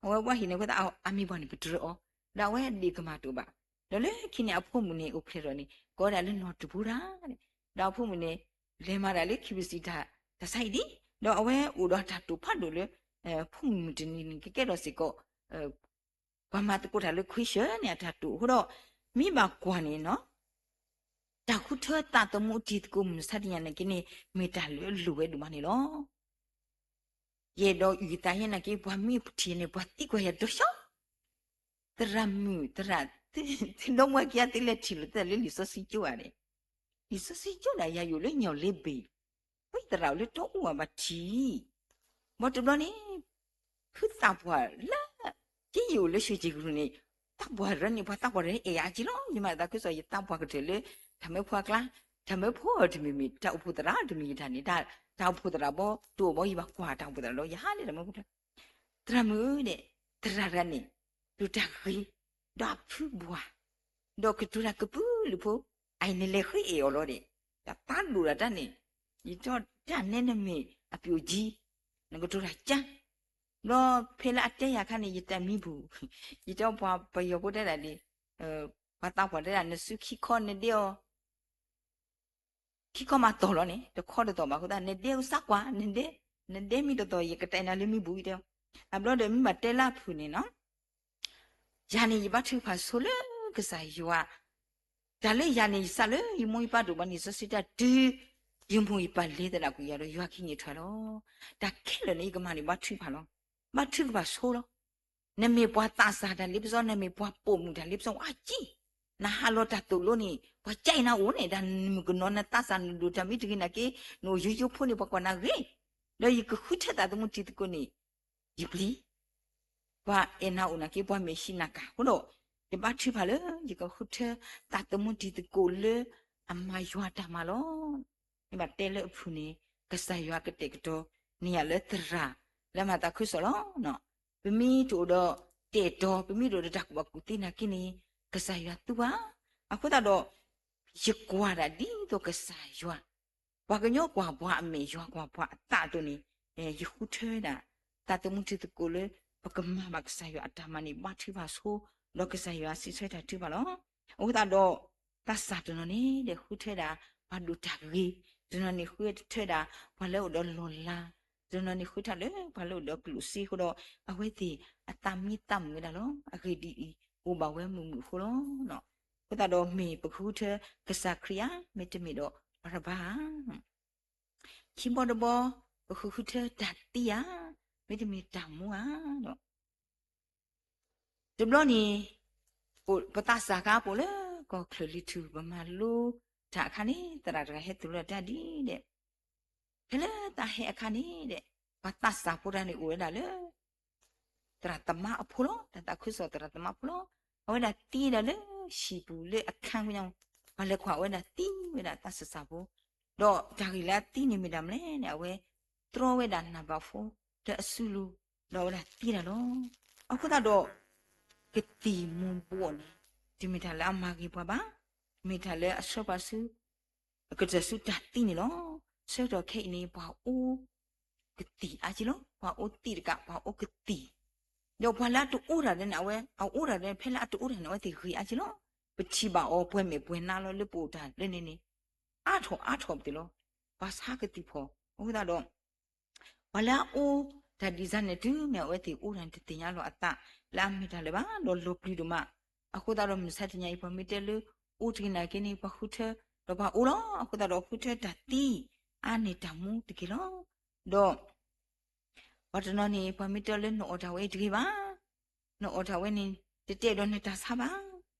အဝဲဘှါဟံၣ်န့ၣ် အဝဲသ့ၣ်အမံၤပှၢ်န့ၣ် ပတြၢၤအီၤ, ဒီးအဝဲဒ့ၣ်ကမၣ်တအိၣ်ဘၣ်, ဒီးလၢခံန့ၣ် အဖိမုၣ်န့ၣ် အိၣ်ဖျဲၣ်ထီၣ်န့ၣ် ကိးဝဲဒၣ်လၢနီၢ်တပူၤတၢ်န့ၣ်, ဒီးအဖိမုၣ်န့ၣ် လဲၤမၤတၢ်လၢ ခ့ဘစံၣ် တၢ်ဆါအံၤဒ်, ဒီးအဝဲအိၣ်ဒီးတၢ်တိာ်ဖးဒိၣ်လၢ ဖိမုၣ်မုၢ်တနံၤန့ၣ် ကကဲထီၣ်စ့ၢ်ကီး ပှၤမၤသကိးတၢ်လၢ ခွံဆၢၣ် န့ၣ် အတၢ်တိာ်အဃိဒီး, မ့ၢ်ဘၣ်ကွၢ်န့ၣ်နီၤ, တၢ်ဃုထၢသးသမူအတံၤသကိးမုၢ်မဆါတနံၤညါန့ၣ်က့န့ၣ် မ့ၢ်တၢ်လၢအလိၣ်ဝဲဒိၣ်မးန့ၣ်လီၤ. ယအဲၣ်ဒိးအုၣ်သးယဲနာ်က့ ပှၤမ့ၢ်ပထံၣ်န့ၣ် ပှၤသံကွၢ်ယၤဒီးဆှီ သရၣ်မုၣ် သရၣ်, သုဒီမါဝၤခံဂၤ သုလဲၤထံၣ်လိာ်သးလၢလံာ်စီဆှံကၠိဧါန့ၣ်, လံာ်စီဆှံကၠိဒၣ်ယၤယအိၣ်လၢညီၣ်လ့ဘ့ၣ်, ဝဲသရၣ်အိၣ်လၢတီအူဧါဘၣ်ထံး, ဘၣ်တဘျီန့ၣ် ဖုသးပှၢ်လၢ က့ယအိၣ်လၢ ရွှေကျင်ကရူၢ် န့ၣ်, သးပှၢ်တဂၤန့ၣ် ပှၤသးပှၢ်တဂၤန့ၣ် အဲၣ်ယၤအါက့လီၤ, ယမၤသးခုစ့ၢ်ကီး ယသးပှၢ်ကတၢၢ်လၢ တၢ်မၢဖိအကျါ, တၢ်မၢဖိအီၤတမ့ၢ်မ့ၢ် တၢ်အိၣ်ဖှိၣ်သရၣ်တမ့ၢ်ယတၢ်န့ၣ်, တၢ်အိၣ်ဖှိၣ်သရၣ်ဘီ တအိၣ်ဘီ ယဘၣ်ကွၢ်တၢ်အိၣ်ဖှိၣ်သရၣ်ဒီး ယဟးလၢတၢ်မၢဖိကျါ, သရၣ်မုၣ်ဧၢဒီး, သရၣ်တဂၤန့ၣ် ဒိၣ်တၢ်ဂ့ၤ, ဒီးအဖုဘှၣ်, ဒီးကတိၤတၢ်ကပုာ်လုာ်ဖိ, အအံၤန့ၣ်လဲၤဃ့အဲၣ်အီၤလီၤဒီး, တၢ်သးဒိၣ်ဒၣ်တၢ်န့ၣ်, ယတဲတၢ်နဲနမ့ၢ်အပျိၢ်ကံ, နကတိၤတၢ်ကါ, ဒီးဖဲလၢအတဲယၤအခါန့ၣ် ယတၢ်မံပူၤ, ယတဲပှၤပယီၤဖိတဲဒၣ်ဒ် ပှၤသးပှၢ်တဲဒၣ် နစုခံခီနဒဲအီၤ ခံခီမးတီၢ်လီၤန့ၣ် တခီတတီၢ်ဘၣ်အဃိသတး နဒဲအီၤစးကွၢ် နဒဲ, နဒဲမ့ၢ်တတီၢ် ယကတဲနၤလၢမံဘူအံၤတဲအီၤ. အဘျီဒီးမ့ၢ်ဘၣ်တဲလၢအဖုၣ်န့ၣ်နီၤ ယၤန့ၣ်ယဘါထုကဖၣ်ဆိလၢကစၢ်ယွၤ, တၢ်လၢယၤန့ၣ် ယစးလၢယမိၢ်ယပၢ်ဒိၣ်ဘၣ်န့ၣ် စီဆှံတၢ်တုၤ ယမိၢ်ယပၢ်လဲၤသဒၣ်ကွံာ်ယၤဒီး ယွၤခံန့ၣ်ထွဲလီၤ. တၢ်ခဲလၢာ်န့ၣ် ယကမၤန့ၣ်ဘါထုကဖၣ်လီၤ. ဘါထုကဖၣ်ဆိလီၤ. နမ့ၢ်ပှၤသးစၢ်တၢ်လ့ပစီ နမ့ၢ်ပှၤပိာ်မုၣ်တၢ်လ့ပစီ ဝဲကံ နဟးလီၤတၢ်သိၣ်လိန့ၣ် ပှၤကဲအံၤနၤအိၣ်န့ၣ် တၢ်နမုၢ်ကနီၤနသးစၢ်နဒိၣ်တၢ်မ့ၢ်တဂ့ၤနာ်က့ နအိၣ်ယိယိဖိန့ၣ် ပှၤကွၢ်နၤဂ့ၤ, ဒီးယကဃုထၢသးသမူတံၤသကိးန့ၣ် ယပျံၤ ပှၤအဲၣ်နၤအိၣ်နာ်က့ ပှၤမဲာ်ဟံးနၤကၤအဃိဒီး ယဘါထုကဖၣ်လၢ ယကဃုထၢသးသမူတံၤသကိးလၢအမၤယွၤတၢ်မၤလီၤ. မ့ၢ်ဘၣ်တဲလၢအဖုၣ်န့ၣ် ကစၢ်ယွၤကတဲာ်ကတီၤန့ၢ်ယၤလၢသရၣ်လၢအမၤသးခုကစီၣ်လီၤ. ပမ့ၢ်တအိၣ်ဒီးတဲာ်တီၤ ပမ့ၢ်တအိၣ်ဒီးတၢ်ကူၣ်ဘၣ်ကူၣ်သ့နာ်က့န့ၣ် ကစၢ်ယွၤသူဘၣ်. အဃိသတးဒီး ယကွၢ်ဒၣ်ဒ်သိးကစၢ်ယွၤ ပှၤကညီကွၢ်ပှၤအမဲာ် ယွၤကွၢ်ပှၤအသးအသိးန့ၣ် ယဃုထၢဝဲဒၣ် သးသမူတံၤသကိးလၢ ပကမၤဘၣ်ကစၢ်ယွၤအတၢ်မၤန့ၣ် ဘါထုကဖၣ်ဆိ ဒီးကစၢ်ယွၤစံးဆၢတၢ်ထုကဖၣ်လီၤ. အဃိသတးဒီး သးစၢ်တနီၤန့ၣ်ဒီး ဃုထၢဝဲဒၣ် ပှၤဒိၣ်တၢ်ဂ့ၤ, တနီၤန့ၣ်ဃုထၢဝဲဒၣ် ပှၤလၢအိၣ်ဒီးလီၢ်လၤ, တနီၤန့ၣ်ဃုထၢလၢပှၤလၢအိၣ်ဒီးကျိၣ်စ့အဃိဒီး အဝဲသ့ၣ်အသးမံသးမုာ်ဝဲဒၣ်လီၤ. အဂ့ၢ်ဒ်အံၤ, အိၣ်ဘၣ်ဝဲမုာ်မုာ်အဃိလီၤ. အဃိသတးဒီးမ့ၢ်ပကဃုထၢကစၢ်ခရံာ်ဧါ, မ့တမ့ၢ်ဒီးပှၤတဘါဧါ. ခံဘီတဘီ, ပကဃုထၢတၢ်သံဧါ, မ့တမ့ၢ်တၢ်မူဧါဒီး တဘျီန့ၣ် ပသးစၢ်ခါပအိၣ်လၢကီၢ်ချၢၣ်လံၤထူၣ် ပမၤလိတၢ်အခါန့ၣ် သရၣ်တဂၤဟဲသိၣ်လိတၢ်ဒ်လဲၣ်, ဖဲလၢတၢ်ဟဲအခါန့ၣ်ဒီး ပှၤသးစၢ်ဖိတဂၤန့ၣ်အိၣ်ဝဲဒၣ်လၢ သရၣ်သမါအဖိလီၤ. တၢ်သးခုကစီၣ်သရၣ်သမါဖိလီၤ. အဝဲဒၣ်သံဒၣ်လၢဟံၣ်ပူၤလၢအခါညါ, ပှၤလဲၤကွၢ်ဝဲဒၣ်သံဝဲဒၣ်သးစၢ်ဖိ, ဒီးတၢ်ဂ့ၢ်လၢအသံန့ၣ်မ့ၢ်ဒၣ်မနုၤလဲၣ်န့ၣ် အဝဲတြီဝဲဒၣ်နၢ်ဘၣ်ဖိလၢအစုလိၤ, ဒီးအဝဲဒၣ်သံဒၣ်လီၤ. အဃိသတးဒီး ကသံၣ်မူၤဘှီးန့ၣ် တမ့ၢ်တၢ်လၢအမၤဂ့ၤပှၤဘၣ်, မ့ၢ်တၢ်လၢအဆှၢပှၤဆူ အကတၢၢ်ဆူတၢ်သံန့ၣ်လီၤ. ဆၢကတီၢ်ခဲအံၤန့ၣ် ပှၤအိၣ်ကသံၣ်အါက့လီၤ. ပှၤအိၣ်သံၣ်တကး ပှၤအိၣ်ကသံၣ်, ဒီးပှၤလၢအတအိၣ်တၢ်ဒီးန့ၣ် အဝဲအအိၣ်တၢ်ဒီး ဖဲလၢအတအိၣ်တၢ်န့ၣ် အဝဲသ့ၣ်ဂ့ၤအါက့လီၤ. ပထံၣ်ဘၣ်အီၤပှဲၤမဲာ်ပှဲၤနါလီၤ လၢပအိၣ်တၢ်လၢန့ၣ်န့ၣ် အါထီၣ်အါထီၣ်ပသ့ၣ်လီၤ. ပှၤဆါကသံၣ်ဖီၣ် အဃိသတးဒီး ပှၤလၢအအိၣ်တၢ်ဒ်န့ၣ် တုၤမ့ၢ်အဝဲသ့ၣ်အိၣ်တၢ်န့ၣ် တသ့ၣ်ညါလီၤအသးလၢအမ့ၢ်တၢ်လၢၤဘၣ် ဒီးလီၤပျံၤဒိၣ်မး. အဃိသတးဒီး မုၢ်ဆါတနံၤအံၤ ပှၤမ့ၢ်တဲလၢအိၣ်တဂ့ၤနာ်က့န့ၣ် ပှၤဃုထၢဒီးပှၤအိၣ်လီၤ. အဃိသတးဒီး ဃုထၢတၢ်သံအါန့ၢ်တၢ်မူတက့ၢ်လီၤ. ဒီး ပှၤတနီၤန့ၣ် ပှၤမ့ၢ်တဲလၢနအီၣ်တၢ်ဝဲတဂ့ၤဘၣ်, နအီၣ်တၢ်ဝဲန့ၣ် တတဲဒီးနတၢ်ဆါဘၣ်.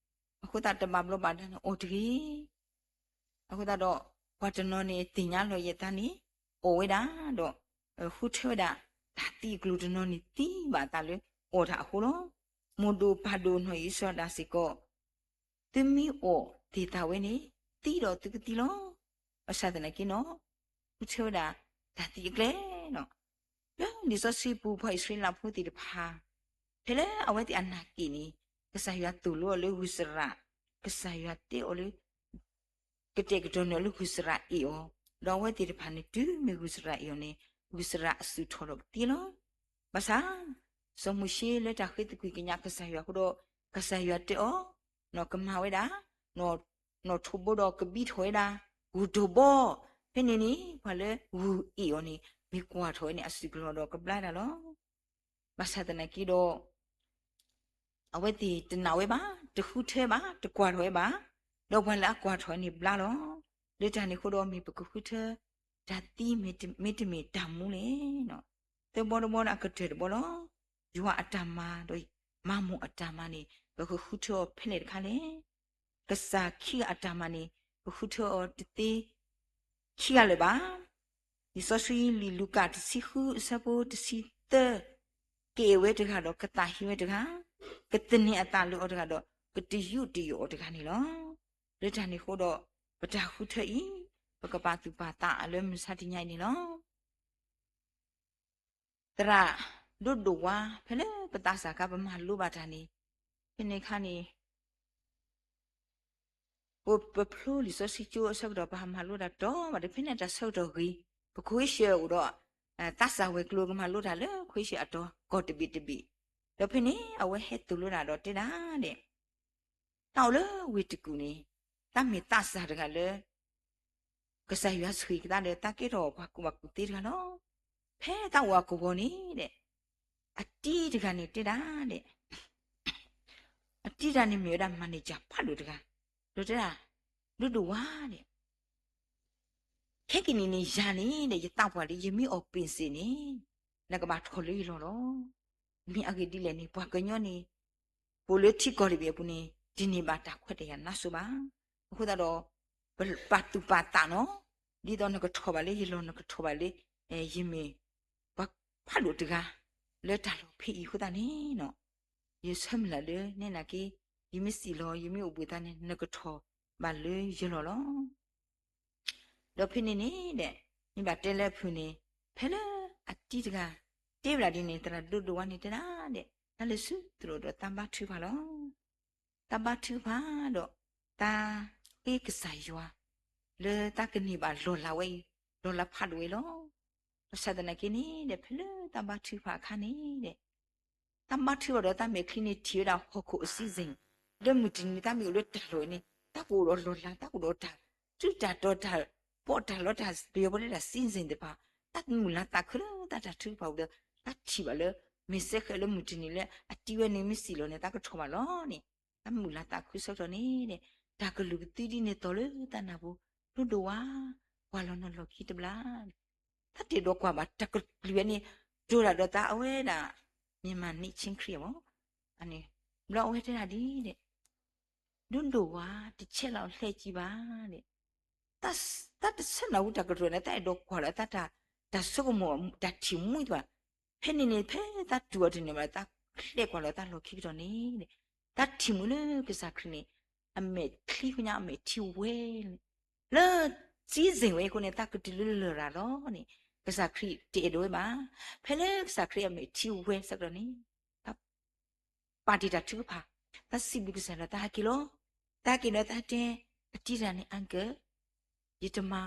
အဃိသတးတဘၣ်ဘျီဘၣ်ဒါနအီၣ်တဂ့ၤ. အဃိသတးဒီး ပှၤတနီၤန့ၣ်သ့ၣ်ညါလီၤယသးန့ၣ် အီၣ်ဝဲဒၣ်ဒီး ဃုထၢဝဲဒၣ် တၢ်သံအကျိၤတနီၤန့ၣ် သံဘၣ်အသးလၢအီၣ်တၢ်အဃိလီၤ. မိၢ်ဒိၣ်ပၢ်ဒိၣ်နီၢ်အံၣ်စရ့လးစ့ၢ်ကီး သုမ့ၢ်အီၣ်သ့ၣ်သၣ်ဝဲန့ၣ် သံဒီးသုကသံလီၤ. ဘၣ်ဆၣ်သနာ်က့နီၤ ဃုထၢဝဲဒၣ် တၢ်သံအကျဲလီၤ. လၢလံာ်စီဆှံပူၤ ပှၤအံၣ်စရ့လးဖိသ့ၣ်တဖၣ် ဖဲလၢအဝဲသ့ၣ်အနၢ်က့ၣ်န့ၣ် ကစၢ်ယွၤသိၣ်လိအီၤလၢဂုၢ်စရး, ကစၢ်ယွၤတဲအီၤလၢ ကတဲာ်ကတီၤန့ၢ်အီၤလၢဂုၢ်စရးအ့ၣ်အီၤ, ဒီးအဝဲသ့ၣ်တဖၣ်န့ၣ် တုၤမ့ၢ်ဂုၢ်စရးအ့ၣ်အီၤန့ၣ် ဂုၢ်စရးအစုၣ်ထီၣ်ဒီးကသံလီၤ. ဘၣ်ဆၣ် စီၤမိၤၡ့လၢတၢ်ဃ့သကွံၢ်ကညးကစၢ်ယွၤအဃိဒီး ကစၢ်ယွၤတဲအီၤ, နီၢ်ကမၤဝဲဒၣ် နီၢ်ထိးဘိဒီးကဘံထီၣ်ဝဲဒၣ် ဂုၢ်ဒိၣ်ဘီ, ဖဲန့ၣ်န့ၣ် ပှၤလၢဂုၢ်အ့ၣ်အီၤန့ၣ် မ့ၢ်ကွၢ်ထီၣ်ဝဲန့ၣ် အစုၣ်ကလီၤဒီးကဘျါဒၣ်လီၤ. ဘၣ်ဆၣ်သနာ်က့ဒီး အဝဲသ့ၣ်တနာ်ဝဲဘၣ်, တဃုထၢဘၣ်, တကွၢ်ထီၣ်ဝဲဘၣ်, ဒီးပှၤလၢအကွၢ်ထီၣ်န့ၣ်ဘျါလီၤ. လၢတၢ်န့ၣ်အဃိဒီး မ့ၢ်ပကဃုထၢ တၢ်သံမ့တမ့ၢ်တၢ်မူလဲၣ်. သၢဘီတဘီဒီးအကတၢၢ်တဘီလီၤ. ယွၤအတၢ်မၤဒီးမၤမိၢ်အတၢ်မၤန့ၣ် ပကဃုထၢအီၤဖဲလဲၣ်တခါလဲၣ်. ကစၢ်ခံဂၤအတၢ်မၤန့ၣ် ပဃုထၢအီၤတသ့ခံဂၤလၢၤဘၣ်. လံာ်စီဆှံလံာ်လူၤကၣ်တဆံဃုအဆၢဖိတဆံသၢ, ကအဲၣ်ဝဲတဂၤဒီးကသးဟ့ဝဲတဂၤ, ကသန့ၤအသးလၢအီၤတဂၤဒီး ကတယူးတယီၣ်အီၤတဂၤန့ၣ်လီၤ. လၢတၢ်န့ၣ်အဃိဒီး ပတၢ်ဃုထၢအံၤ ပကပာ်သူၣ်ပာ်သးအီၤလၢမုၢ်ဆါတနံၤအံၤန့ၣ်လီၤ. သရၣ်ဒိၣ်ဒိၣ်ဝါ ဖဲလၢပသးစၢ်ခါပမၤလိဘၣ်တၢ်န့ၣ်, ဖဲန့ၣ်အခါန့ၣ် ပဖျိလံာ်စီဆှံကၠိအဆၢကတီၢ် ပဟးမၤလိတၢ်တီဘၣ်ဒီး ဖဲန့ၣ်တၢ်ဆၢကတီၢ်ဂ့ၤ, ပခွ့ၡၢၣ်အိၣ်ဒီး သးစၢ်ဝဲၤကျိၤကမၤလိတၢ်လၢခွ့ၡၢၣ်အတီၤကီၢ်တဘ့ၣ်တဘ့ၣ်, ဒီးဖဲန့ၣ် အဝဲဟဲသိၣ်လိတၢ်ဒီးတဲဒၣ်ဒဲး တၢ်အိၣ်လၢဝ့ၢ်တကူၣ်န့ၣ် တၢ်မ့ၢ်သးစၢ်တဂၤလၢ ကစၢ်ယွၤဆှံကသးဒီး တၢ်ကဲထီၣ်ပှၤကူၣ်ဘၣ်ကူၣ်သ့တဂၤလီၤ. ဖဲတၢ်အိၣ်အကဝီၤန့ၣ်ဒီး အတံၤတဂၤန့ၣ်တဲဒၣ်ဒီး အတံၤတဂၤန့ၣ်မ့ၢ်ဝဲဒၣ် manager ဖးဒိၣ်တဂၤ, ဒီးတဲဒၣ် ဒိၣ်ဒိၣ်ဝါဒီး ခဲကနံၣ်န့ၣ် ယၤန့ၣ်ဒီး ယသးပှၢ်လံ ယမ့ၢ်အီၣ်ပ့ၣ်စ့ၣ်န့ၣ် နကဘၣ်ထီၣ်လၢယလီၢ်လီၤ. မ့ၢ်အဂ့ၢ်ဒ်လဲၣ်န့ၣ် ပှၤကညီန့ၣ် ပအိၣ်လၢထံကီၢ်တဘ့ၣ်အပူၤန့ၣ် တန့ၢ်ဘၣ်တၢ်ခွဲးတၢ်ယာ်နါစိၤဘၣ်. အဃိသတးဒီး ပပာ်သူၣ်ပာ်သးနီၤ, ဒ်သိးနကထီၣ်ဘၣ်လၢယလီၢ် နကထီၣ်ဘၣ်လၢ ယမ့ၢ်ပှၤဖးဒိၣ်တဂၤ လၢတၢ်လီၢ်ဖဲအံၤအဃိသတးန့ၣ်နီၤ, ယဆၢမုၢ်လၢ်လၢနဲနာ်က့ ယမ့ၢ်စံၣ်လီၤ ယမ့ၢ်အိၣ်ဘှံးသးန့ၣ် နကထီၣ်ဘၣ်လၢယလီၢ်လီၤ. ဒီးဖဲန့ၣ်န့ၣ်ဒီး မ့ၢ်ဘၣ်တဲလၢအဖုၣ်န့ၣ် ဖဲလၢအတံၤတဂၤ တဲဝဲဒၣ်ဒ်န့ၣ် သရၣ်ဒိၣ်ဒိၣ်ဝါန့ၣ်တဲဒၣ်ဒီး တၢ်လဲၤဆူသရိာ်ဒီးတၢ်ဘါထုကဖၣ်လီၤ. တၢ်ဘါထုကဖၣ်ဒီး တၢ်ဃ့ကစၢ်ယွၤ လၢတၢ်ကန့ၢ်ဘၣ်လီၢ်လၤဝဲအံၤ လီၢ်လၤဖးဒိၣ်ဝဲလီၤ. ဘၣ်ဆၣ်သနာ်က့န့ၣ်ဒီး ဖဲလၢတၢ်ဘါထုကဖၣ်အခါန့ၣ်ဒီး တၢ်ဘါထုကဖၣ်ဒီးတၢ်မဲာ်ချံန့ၣ်ထံၣ်ဝဲဒၣ်ဟီၣ်ခိၣ်အစံၣ်စ့ၣ်, လၢမုၢ်တနံၤတၢ်မ့ၢ်အိၣ်လၢတၢ်လီၢ်ဝဲန့ၣ် တၢ်ကအိၣ်ဒီးလီၢ်လၤ တၢ်ကအိၣ်ဒီးတၢ် တုၤတၢ်တီၤတၢ် ပီးတၢ်လီတၢ် ပယီၤပတဲတၢ်စံၣ်စ့ၣ်သ့ၣ်တဖၣ် တၢ်မုာ်လၤသးခုလၢတၢ်တၢ်ထုကဖၣ်အပူၤဒီး တၢ်ထံၣ်ဘၣ်လၢ မ့ၢ်စဲဃဲးလၢမုၢ်တနံၤလၢအတံၤဝဲန့ၣ်မ့ၢ်စံၣ်လီၤန့ၣ် တၢ်ကထီၣ်ဘၣ်လီၤန့ၣ် တၢ်မုာ်လၤသးခုဆၢကတီၢ်န့ၣ်ဒီး တၢ်ကလုၢ်ကသံဒ်န့ၣ်သီၣ်လၢတၢ်နၢ်ပူၤ ဒိၣ်ဒိၣ်ဝါ ကွၢ်လီၤနလီၢ်ခံတဘျီ တၢ်တအဲၣ်ဒိးကွၢ်ဘၣ် တၢ်ကပျံၤဝဲန့ၣ် ဒိၣ်ဒၣ်ဒီးတၢ်အဝဲဒၣ် မြန်မာ့ချင်းခရစ်ယာန် ဘျီအဝဲတဲဒၣ်ဒ်ဒီး ဒိၣ်ဒိၣ်ဝါ တဆဲးလီၤအီၤ လှည့်ကြည့်ပါ ဒီး တၢ်တဆဲးနၢ်ဟူတၢ်ကတိၤန့ၣ် တၢ်အဲၣ်ဒိးကွၢ်လီၤတၢ် တၢ်ဆိကမိၣ် တၢ်ထံၣ်မှံသ့ၣ်တဖၣ် ဖဲန့ၣ်န့ၣ် ဖဲတၢ်တူၢ်အီၤတန့ၢ်ဘၣ် တၢ်လဲၤကွၢ်လီၤတၢ်လီၢ်ခံကတီၢ်န့ၣ်ဒီး တၢ်ထံၣ်မှံလၢကစၢ်ခရံာ်န့ၣ် အမဲာ်ချံဃိညါ အမဲာ်ထံဝဲ လၢစံၣ်စ့ၣ်ဝဲအဃိန့ၣ် တၢ်ကတုၤလၢလရာ်လီၤန့ၣ် ကစၢ်ခရံာ်တအဲၣ်ဒိးဝဲဘၣ်. ဖဲလၢကစၢ်ခရံာ်အမဲာ်ထံဝဲဆၢကတီၢ်န့ၣ် တၢ်ပာ်တ့ၢ်တၢ်ထုကဖၣ်, တၢ်စံးဘျုးကစၢ်ယွၤ တၢ်ဟဲက့ၤလီၤ. တၢ်ဟဲက့ၤဒီးတၢ်တဲ အတံၤတဂၤန့ၣ် uncle ယတမၤ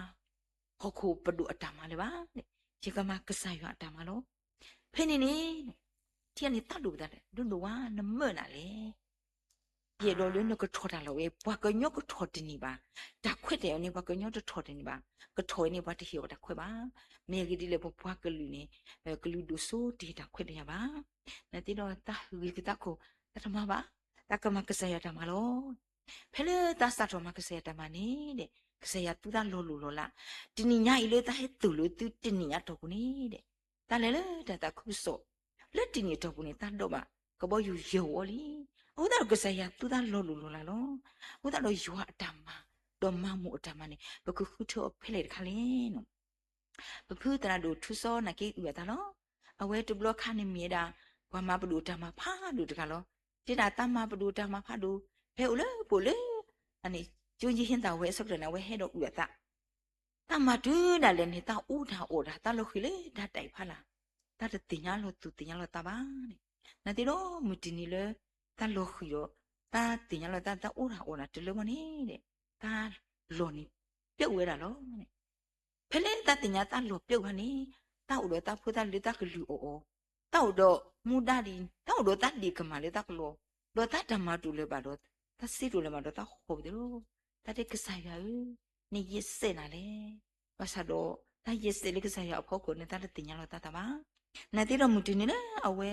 ဟီၣ်ခိၣ်ပဒိၣ်အတၢ်မၤလၢၤဘၣ်, ယကမၤကစၢ်ယွၤအတၢ်မၤလီၤ. ဖဲန့ၣ်န့ၣ် ထံၣ်န့ၣ်တၢ်ဒိၣ်ပသး ဒိၣ်ဒိၣ်ဝါ နမၢနၤလဲၣ်. ယအဲၣ်ဒိးလၢနကထီၣ်တၢ်လီၢ်ဝဲ ပှၤကညီကထီၣ်တန့ၢ်ဘၣ်, တၢ်ခွဲးတၢ်ယာ်န့ၣ် ပှၤကညီတထီၣ်တန့ၢ်ဘၣ်, ကထီၣ်ဝဲန့ၣ် ပှၤတဟ့ၣ်အီၤတၢ်ခွဲးဘၣ်. မ့ၢ်အဂ့ၢ်ဒ်လဲၣ် ပပှၤကလုာ်န့ၣ် ကလုာ်ဒိၣ်စိတဟ့ၣ်တၢ်ခွဲးတၢ်ယာ်ဘၣ်. နာ်သက့ဒီးတၢ်ဟ့ၣ်ဂံၢ်ကတၢၢ်ခိၣ် တၢ်တမၤဘၣ်, တၢ်ကမၤကစၢ်ယွၤတၢ်မၤလီၤ. ဖဲလၢတၢ်စးထီၣ်မၤကစၢ်ယွၤတၢ်မၤန့ၣ်ဒီး ကစၢ်ယွၤသူတၢ်လီၤလိၢ်လီၤလး, တနံၤညါအံၤလၢတၢ်ဟဲသိၣ်လိသုတနံၤညါအတီၢ်ပူၤန့ၣ်ဒီး တၢ်လဲၤလၢတၢ်သးခုကစီၣ် လၢတနံၤအတီၢ်ပူၤန့ၣ် တၢ်ဒိးဘၣ်ကဘီယူၤယဲၢ်ဝီလံ. အဃိသတးဒီးကစၢ်ယွၤသူတၢ်လီၤလိၢ်လီၤလးလီၤ. အဃိသတးဒီးယွၤအတၢ်မၤ ဒီးမၤမိၢ်အတၢ်မၤန့ၣ် ပကဃုထၢအီၤဖဲလဲၣ်တခါလဲၣ်နီၤ. ပဖုသရၣ်ဒိၣ်ထူစီနာ်က့အုၣ်အသးလီၤ. အဝဲတဘျီခါန့ၣ်မ့ၢ်ဝဲဒၣ် ပှၤမၤပဒိၣ်တၢ်မၤဖးဒိၣ်တဂၤလီၤ. တဲဒၣ်တၢ်မၤပဒိၣ်တၢ်မၤဖးဒိၣ် ဖဲအိၣ်လၢပအိၣ်လၢ ကၠိယဟ့သၣ်ဝဲအဆၢကတီၢ်န့ၣ် အဝဲဟဲဒီးအုၣ်အသး တၢ်မၤတုၤဒၣ်လဲာ်န့ၣ် တၢ်အီၣ်တၢ်အီတၢ် တၢ်လီၤဃံၤလၢတၢ်တၢ်အံၤဖးလၢ်, တၢ်တသ့ၣ်ညါလီၤသူၣ်သ့ၣ်ညါလီၤသးဘၣ်န့ၣ်. နာ်သက့ဒီး မုၢ်တနံၤလၢ တၢ်လီၤဃံၤဒီး တၢ်သ့ၣ်ညါလီၤသး တၢ်အီၣ်တၢ်အီတၢ်တလၢမီၢ်န့ၣ်ဒီး တၢ်လီၢ်န့ၣ် ပျီဝဲဒၣ်လီၤ. ဖဲလၢတၢ်သ့ၣ်ညါတၢ်လီၢ်ပျီဝဲန့ၣ် တၢ်အိၣ်ဒီးတၢ်ဖိသၣ်လၢတၢ်ကလုၢ်အီၣ်အီၤ, တၢ်အိၣ်ဒီးမူဒါဒ် တၢ်အိၣ်ဒီးတၢ်ဒ့ၣ်ကမၣ်လၢတၢ်ကလီၢ်, ဒီးတၢ်တၢ်မၤတူၢ်လၢၤဘၣ်ဒီး တၢ်စ့တူၢ်လၢၤဘၣ်ဒီးတၢ်ဃီၤဝဲသ့ၣ်လီၤ. တၢ်တဲကစၢ်ယွၤဧၢ, နယဲၢ်စဲးနၤလဲၣ်. ဘၣ်ဆၣ်ဒီး တၢ်ယဲၢ်စဲးလၢကစၢ်ယွၤအဖီခိၣ်န့ၣ် တၢ်တသ့ၣ်ညါလီၤသးဘၣ်. နာ်သက့ဒီးမုၢ်တနံၤလၢအဝဲ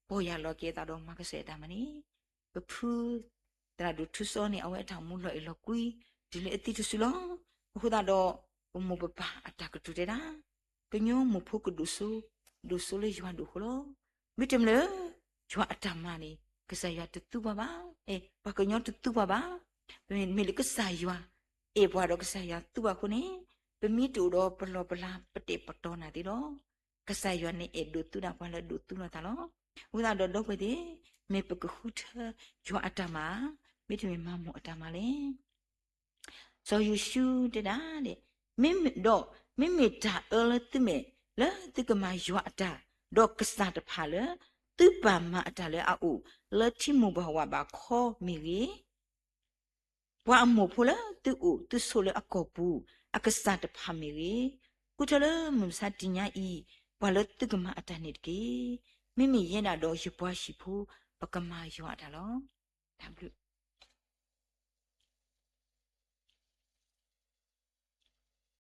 ပီၢ်ယၢ်လီၤက့ၤအသးဒီးမၤကစၢ်ယွၤတၢ်မၤန့ၣ် ပဖု သရၣ်ဒိၣ်ထူစီန့ၣ် အဝဲအတၢ်အိၣ်မူလီၤအဲၣ်လီၤကွံ တုၤလၢအသံတစုလီၤ. အဃိသတးဒီး ပမိၢ်ပပၢ်အတၢ်ကတိၤတဲဒၣ် ကညီမိၢ်ဖိကဒိၣ်စိ ဒိၣ်စိလၢယွၤဒိၣ်ဃိလီၤ. မ့တမ့ၢ်လၢ ယွၤအတၢ်မၤန့ၣ် ကစၢ်ယွၤတသူပှၤဘၣ်, အဲ ပှၤကညီတသူပှၤဘၣ်. မ့မ့ၢ်လၢကစၢ်ယွၤ အဲၣ်ပှၤဒီးကစၢ်ယွၤသူပှၤအဃိန့ၣ် ပမ့ၢ်တအိၣ်ဒီးပလီၢ်ပလၤပတဲာ်ပတီၤနာ်သက့ဒီး ကစၢ်ယွၤန့ၣ်အဲၣ်ဒိးသူဒၣ်ပှၤလၢအဒိးသူလိာ်သးလီၤ. အဃိသတးဒီးဒီပုၢ်ဝဲၢ်သ့ၣ် မ့ၢ်ပကဃုထၢ ယွၤအတၢ်မၤ မ့တမ့ၢ်မၤမိၢ်အတၢ်မၤလဲၣ်. စီၤယိၤၡူတဲဒၣ် မ့မ့ၢ်ဒီး မ့မ့ၢ်တၢ်အၢလၢသုမဲာ် လၢသုကမၤယွၤအတၢ် ဒီးကစၢ်တဖၣ်လၢ သုပာ်မၤအတၢ်လၢအအိၣ် လၢထံမိၢ်ပှၢ်ဝးဘးခီမ့ၢ်ဂ့ၤ ပှၤအမိၢ်ဖိလၢသုအိၣ်သုဆိးလၢအကီၢ်ပူၤ အကစၢ်တဖၣ်မ့ၢ်ဂ့ၤ, ဃုထၢလၢမုၢ်မဆါတနံၤညါအံၤ ပှၤလၢသုကမၤအတၢ်န့ၣ်တက့ၢ်. မ့မ့ၢ်ယဲဒၣ်ဒီးယပှၤဟံၣ်ဖိ ပကမၤယွၤအတၢ်လီၤ. တၢ်ဘျုး